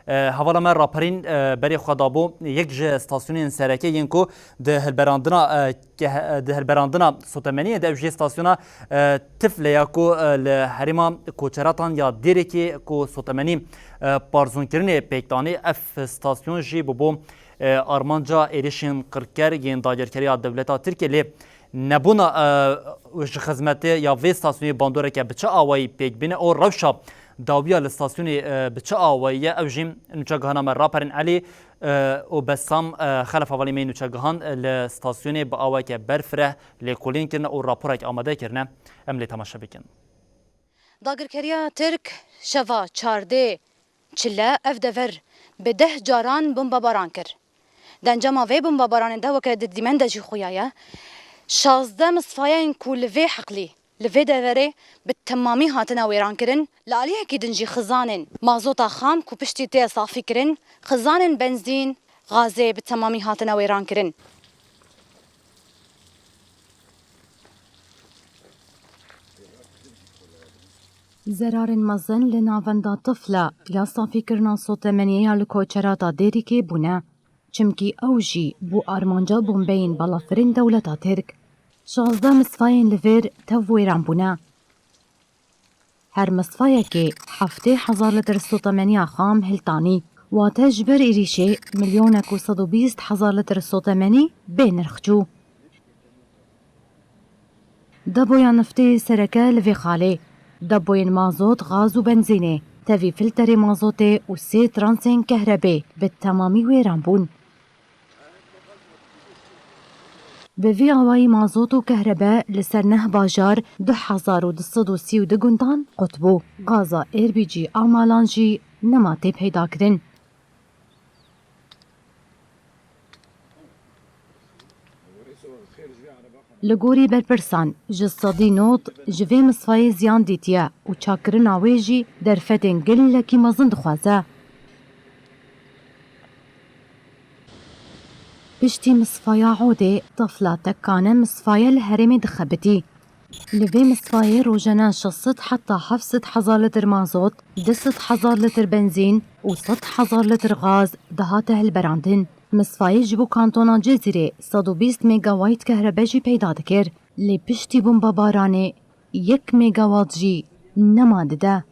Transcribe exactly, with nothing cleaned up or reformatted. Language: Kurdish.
E, hevala me raperîn, e, berê xwe dabû yek ji stasyonên sereke yên ku di hilberandina, e, ke-, e, di hilberandina sotemeniyê de, ev jî stasyona, e, Tifle ya ku, e, li herêma Koçeratan ya Dêrikê ku sotemenî, e, parzûnkirinê pêk danî, ev stasyon jî bûbû, e, armanca êrişên qirker yên dagirkeriya dewleta Tirkiyê. Lê nebûna, e, ji xizmetê ya vê stasyonê bandoreke bi çi awayî pêk bîne û rewşa dawiya li stasyonê, e, bi çi awayî ye, ew jî nûçegihana me Raperên Elî, e, û Bessam, e, Xelef hevalê me yê nûçegihan, e, li stasyonê bi awayeke berfireh lêkolîn kirine û raporek amade kirine. Em lê temaşe bikin. Dagirkeriya Tirk şeva çardê çile ev dever bi deh caran bombebaran kir. Di encama vê bombebaranê de, weke di dîmen de jî xuya ye, şazdeh misfayên ku li vê heqlî, li vê deverê bi temamî hatine wêrankirin, li aliyekî din jî xizanên mazota xam ku piştî tê safîkirin, xizanên benzîn, gazê bi temamî hatine wêrankirin. Zerarên mezin li navenda Tifle ya safîkirina sotemeniyê ya li Koçerata Dêrikê bûne, çimkî ew jî bû armanca bombeyên balafirên dewleta Tirk. Şazdeh misfayên li vir tev wêran bûne. Her misfayekê heftê hezar litr sotemeniya xam hiltanî, wate ji ber êrîşê milyonek û sed û bîst hezar litr sotemenî bê nirx çû. Depoya niftê sereke li vê xalê, depoyên mazot, gaz û benzînê, tevî filterê mazotê û sê transên kehrebê bi temamî wêran bûn. Bi vî awayî mazot û kehrebe li ser neh bajar, du hezar û du sed û sî û du gundan qut bû. Gaza Êrbîcî a malan jî nema tê peydakirin. Li gorî berpirsan, ji sedî nod ji vê misfayê ziyan dîtiye û çakkirina wê jî derfetên gelekî mezin dixwaze. Piştî misfaya Odê, Tifle tekane misfaye li herêmê dixebitî. Li vê misfayê rojane şeş sed heta heft sed hezar litr mazot, du sed hezar litr benzîn û sed hezar litr gaz dihate hilberandin. Misfayê ji bo kantona Cezîrê sed û bîst megawayt kehrebe jî peyda dikir. Lê piştî bombebaranê yek megawat jî nema dide.